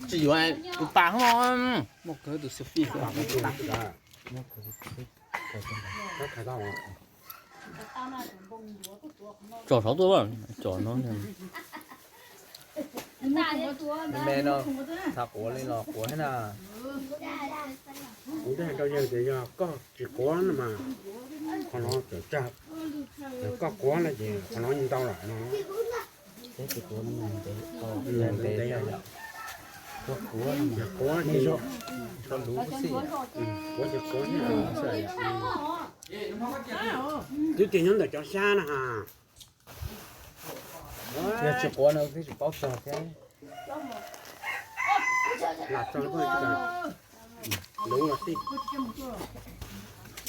Tsis yuav tus pas hov. Muaj kawg tus selfie. Tso sov tuaj, tso no. Me no, xav quav li los quav thiab na. Kuv twb hais rau yawg tias yog koj tsis quav no mas qhov no txawm tsawg, yog koj quav no ces qhov no yeej ntau lawm no. Ntev, yog quav ces quav, quav ces quav. Twb tias nyob ntawm cov xyab na ha. Yog tsis quav no twb tsis paub txog thiab. Lam txog luv los xij.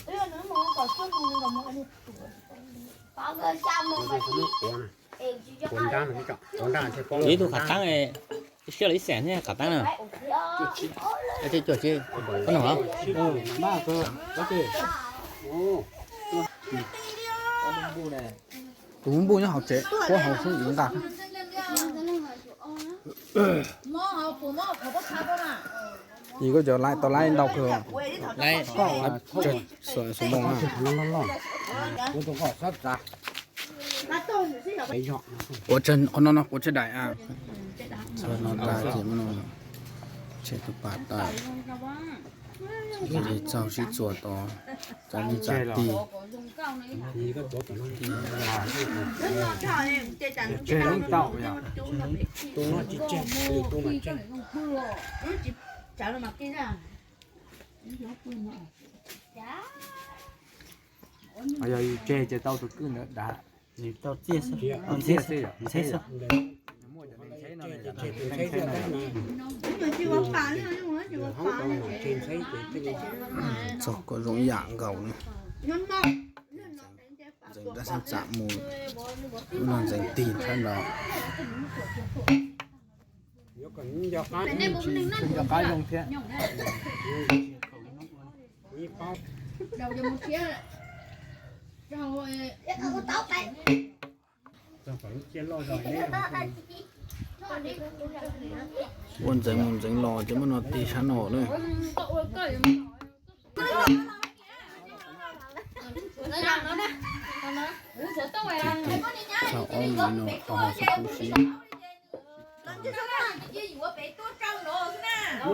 Quav nrab no, quav nrab no, quav nrab no. Ib tug qhov teeb, siab los ib xees thiab qhov teeb na. Cuaj tsib, cuaj tsib, no. Tus npub nyob hauv tsev, quab hauv xwb nqa. Yog koj cov laiv tau laiv ntau kawg. Laiv, xuv moo na. Quav tsawg qhov no no, quav tsawg daim a. Txog no tas ces muab tshem tus pas tawm. Ces txaug sib txuas tod, txav leej txav tig. Yog yus tseg ces tau tus kwj ntawd dav. Tau txiaj xwb, ntxheb xwb, ntxheb xwb. Txog kom zoo yam nkaus li. Ntxeev rab xeeb txam mus, no ntxeev tig tshab no. Nco qab zoo thiab. Ua ntxeev mus ntxeev los ces muab no tig sab no na. Txog ob ntxiv no ho ho xub kub si.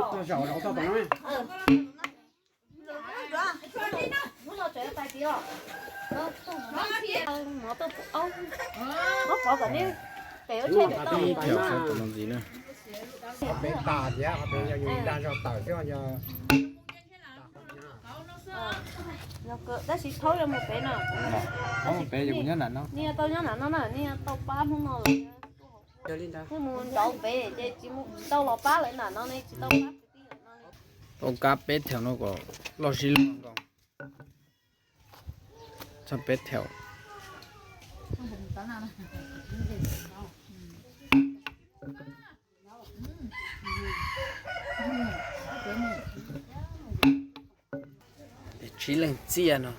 Ib thaum sawv tau no ntxiv na. Tab sis thaub yuav mus pem no. Pem, nej tau nyob nram no, nej tau pab hnub no lawm. Nej mus nraud pem ces tsis tau los pab lawv nram no ne, tsis tau pab kwv tij lawm no. Tau kab peb thaum no kom loj sib luag nkaus. Txog peb thaum. Tsib leeg txiaj no,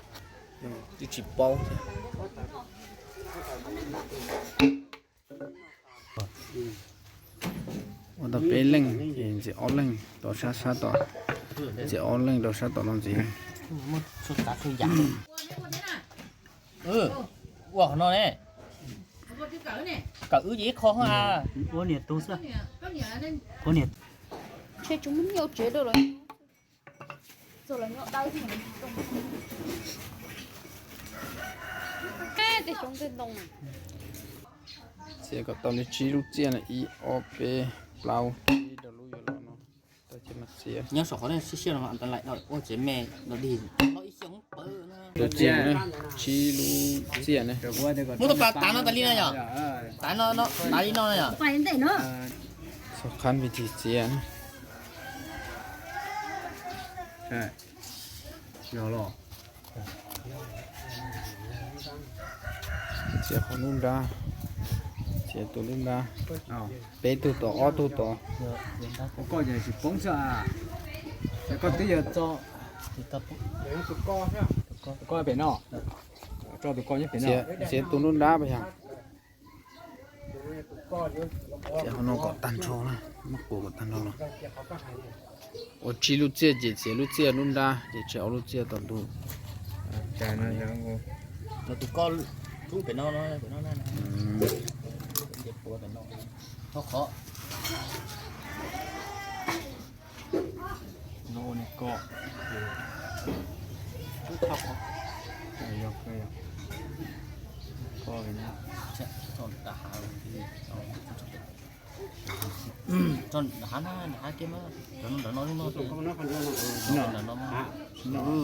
twb tsis paub thiab. Ua tau peb leeg ces ntxiv ob leeg rau sab sab tod, ntxiv ob leeg rau sab tod no ntxiv. Ua qhov no ne. Kawm wb ces ib qho. Ua niam tus xwb. Ntshe tsis muaj nyiaj ua tsev dua los. Txiav kom tau li tsib lub txiaj na, ib ob peb plaub tsib rau lub yuav los no. Txiav nyob saum qhov siab siab no, ua tsev me no dig no ib xyoos pawg. Tus txiaj na, tsib lub txiaj na. Muab tus pas tav no tas li no yom? Tav no, tav li no yom? Txog qhab vim tis txiav na. Txiav qhov nruab nrab, txiav tus nruab nrab, peb tug tod ob tug tod. Koj twb yog tso, koj pem no, tso tus koj nyob pem no. Txiav tus nruab nrab pas yog. Ces hauv no kom tag nrho na, muab kuam kom tag nrho los. Ua tsib lub txiaj ces txiav lub txiaj lub nrab ces tseg ob lub txiaj tom ntug. Tus koj tub pem no, pem no na. Qhov no ua ne ko.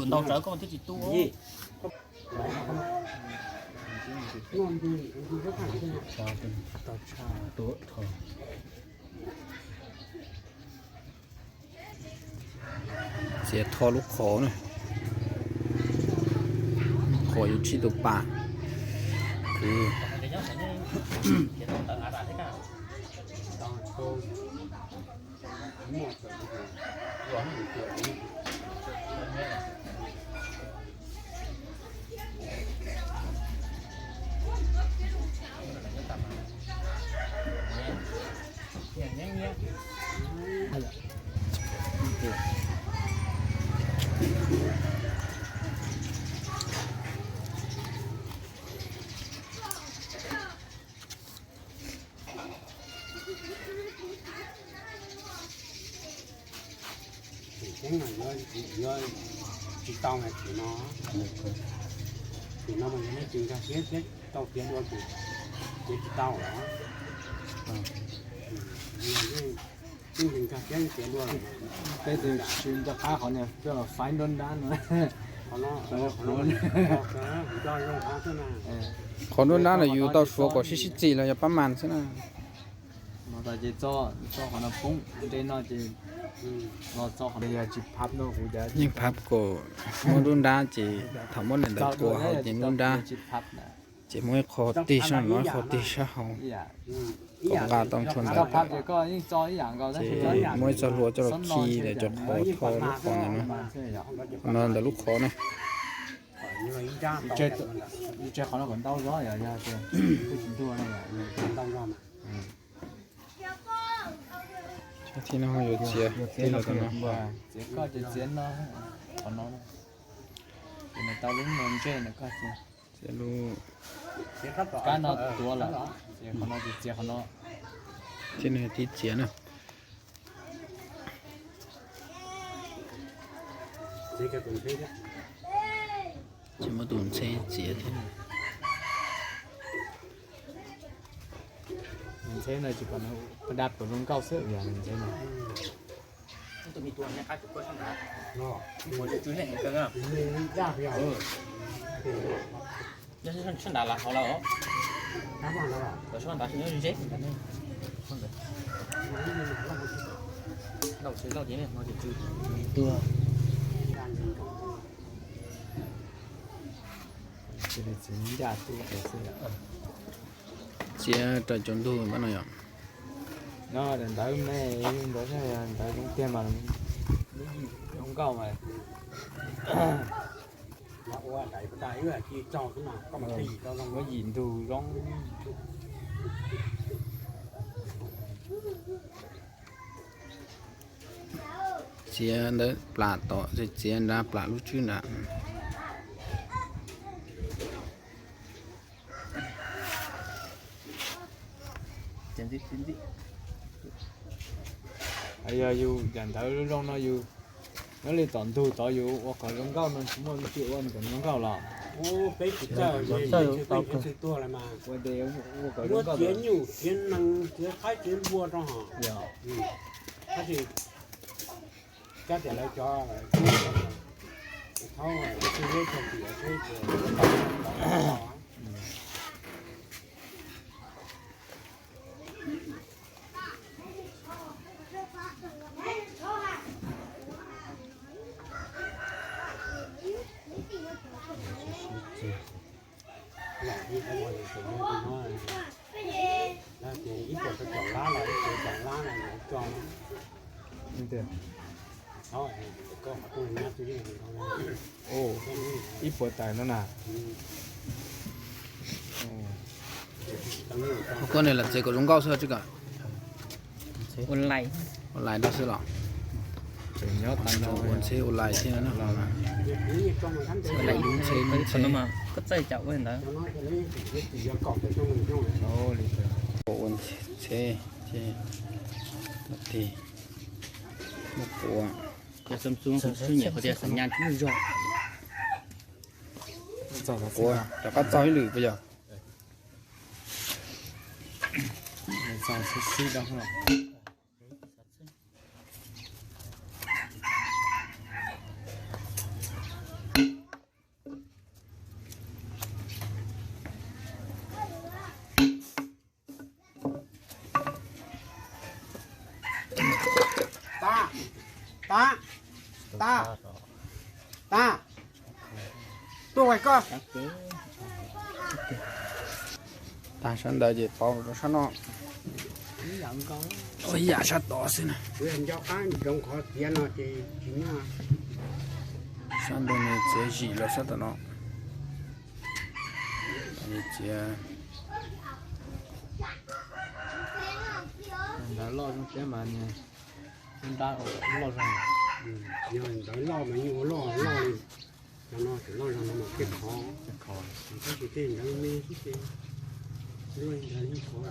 Ntau tsawv koj thiaj tsis tu. Txiav tho lub qhov na, lub qhov yuav tsib tus pas. Tseem ceeb mas yuav tsis tau mas tsis no, tsis no mas yog nej tsis nkag siab thiab tau tiav dua ces tsis tau lawm. Yeej nkag siab tiav dua lawm. Peb tus tsis nco qab qhov niag peb los faib nruab nrab no. Qhov nruab nrab no yus tau suav kom sib sib txig los yog pab mas xwb na. Yeej phab kom muab nruab nrab ces thaum muab nws ntawd kua hauv ces nruab nrab ces muab ib qho tig sab no ib qho tig sab hauv kom nqa tau nrho ntawd. Ces muab ib txoj hlua coj los khi ntawm cov qhov tho lub qhov ntawd no, no ntawm lub qhov na. Thib no yuav txiav, txiav no, txiav no, tau lub no ntsej no koj txiav, kab no tuav lawm, txiav qhov no, txiav qhov no. Thib no tib txiav na. Ces muab tus ntxheb txiav thiab. Ntxheb no tsis pom, dab pom zoo nkauj xwb yog ntxheb no. Sab nrad las hauv lawm os. Sab nrad nyob ze. Lauj ces lauj ces no ces tsw tuag. Txiav raws cov ntug npab no yom. No ntawv me, ntawv ntawv zoo tiag mas, zoo nkauj mas. Muab yim ntug zoo. Txiav ntawd plam tom, txiav nrad plam lub tswb nrad. Yog yus yam ntawv zoo no yus nyob li tom ntug tod yus ua qhov zoo nkauj no tsis muaj leej twg ua kom zoo nkauj los? Peb tsis txawj, ua de ua kom zoo nkauj, txiav nyuj txiav nees txiav qaib txiav npua rau hos. Yog, tab sis kab tias lawv cov thaub tsis txog tim seb. Ib puas tau caum lab los ib puas caum lab no yuav tso. Ib puas tawm no na. Koj niam lam txiav kom zoo nkauj xwb tsis kam. Ua lais rau xwb los? Ua ntxheb ua lais thiab. Ua ntxheb, ua ntxheb. Ua ntxheb, muab quav. Quav, rov qab txog ib lwm puas yog? Tag, tag, tag, tag. Tuaj, koj. Tag sab ntawd ces pauv rau sab no. Ua ib yam sab tod xwb na. Sab ntawd nws txiav zim los sab tom no. Txiav. Ntawd loj zoo thiab mas, nrab loj zoo. Yog ntawd loj mas yeej ua loj loj li. Cov no tseem loj zoo no mas thiaj khov. Tab sis tej ntawd me xwb ces luaj li ntawd yeej khov.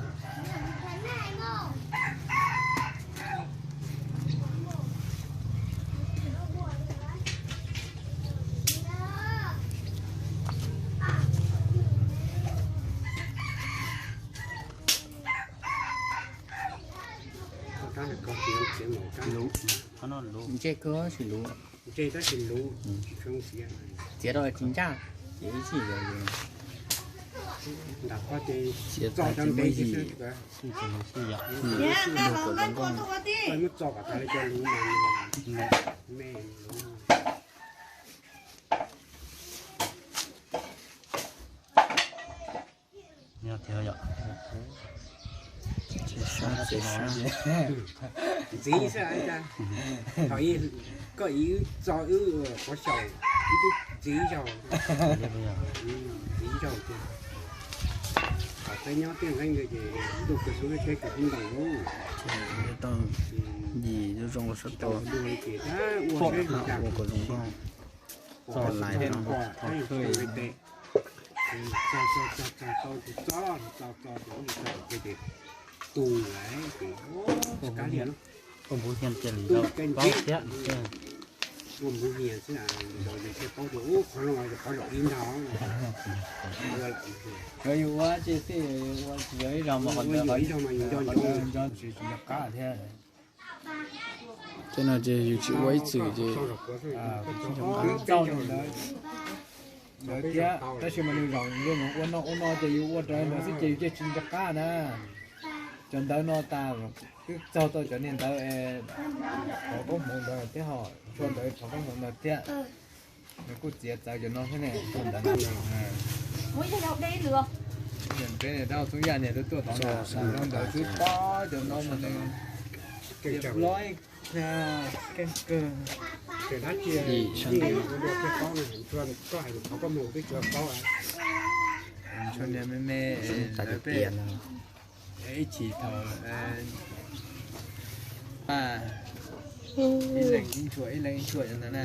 Luv, ntsej kawg tsis luv. Txiav rau tsis ntsaj, ces ib txhij yuav luv. Txiav tau cov me yim, txiav tau me yim. Ntxiv xwb, thaum koj ib wb txo wb qhov xyaum, wb twb ntxiv zaug, ntxiv zaug tiag. Thaum peb nyob Tiaj Nqeeb ntawd ces ntuj kawg xub teb kawg ib ntaus lub. Yim zoo zoo los sab tau, ua kom zoo nkauj, txog lais no. Txo txo txo txo tau tus txob txo txo tus ub txo tus ces tus lawm ces kab liam no. Koj npug hias ces lwm zaus paub thiab. Koj npug hias xwb, lwm zaus ces thiaj paub tias ub qhov no yog qhov zaum ib ntag. Yog yus ua tsis tij, yus ua tsis yog ib zaug mas qhov ntawd qhov ib zaug mas yus nco nco tsis nco qab thiab. Tej no ces yus tsis ua ib txwm ces txaus li ntawd. Ntawd thiab tab sis mas nws zaum ua no ua no ces yus ua raws ntawd xwb ces yus thiaj tsis nco qab na. Cov ntawd no tas twb txog tau cov niag ntawd, thov koob hmoov ntawd thiab ho, tshuav ntawd thov koob hmoov ntawd thiab. Nws kuj txiav txawv cov no thiab ne, txog ntawd no. Peb niag dab Txoov Yaj niag twb tuaj tod no, ntawd xwb pob cov no mas nws txiav loj keej kawg. Tshuav niag me me ntawd peb ib chim thaum ib leeg ib ntshuaj ib leeg ib ntshuaj cov ntawd na.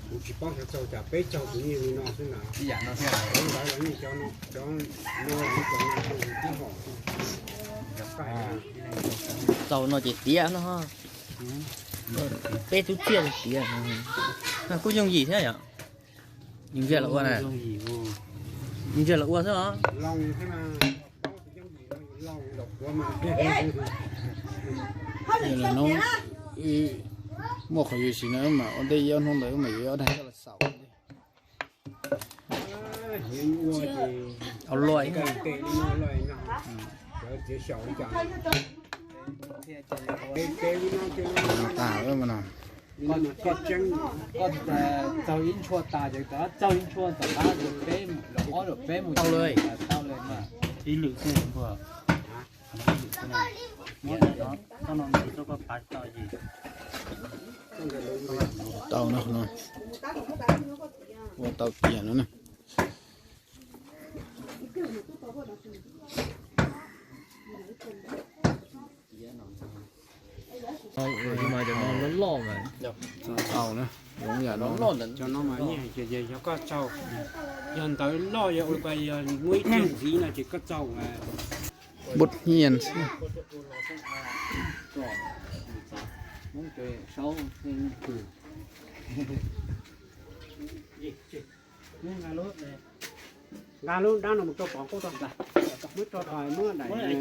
Kuv tsis paub xyov txaug cas peb txaug kuv nyiag li no xwb na. Ib yam no thiab. Cov ntawd los yeej cov no, cov no los yeej cov no, tib hom. Txaug no ces tiav no. Peb tub txiaj tiav. Kuj yooj yim thiab yom. Ntsia los ua na. Ntsia los ua xwb os. Muaj qhov yuav siv no mas ua ntej ib ob hnub ntawd mas yuav ob daig coj los xaus. Au luaj. Tas lawm mas no. Koj txaug ib ntshuaj tas ces txaug ib ntshuaj tom qab, ob lwm peb mus tau li, tau li mas. Ib lwm xwb npua. Tau no, ua tau tiag no na. Loj loj mas, cov no mas yeej hais tias yog koj txaug, yog ntawv loj yog ua li yog muaj ib tug ntxiv no ces koj txaug mas. Bub hias xwb. Nqa lub dab no mus rau pov qub tau, muab rau tog muab daim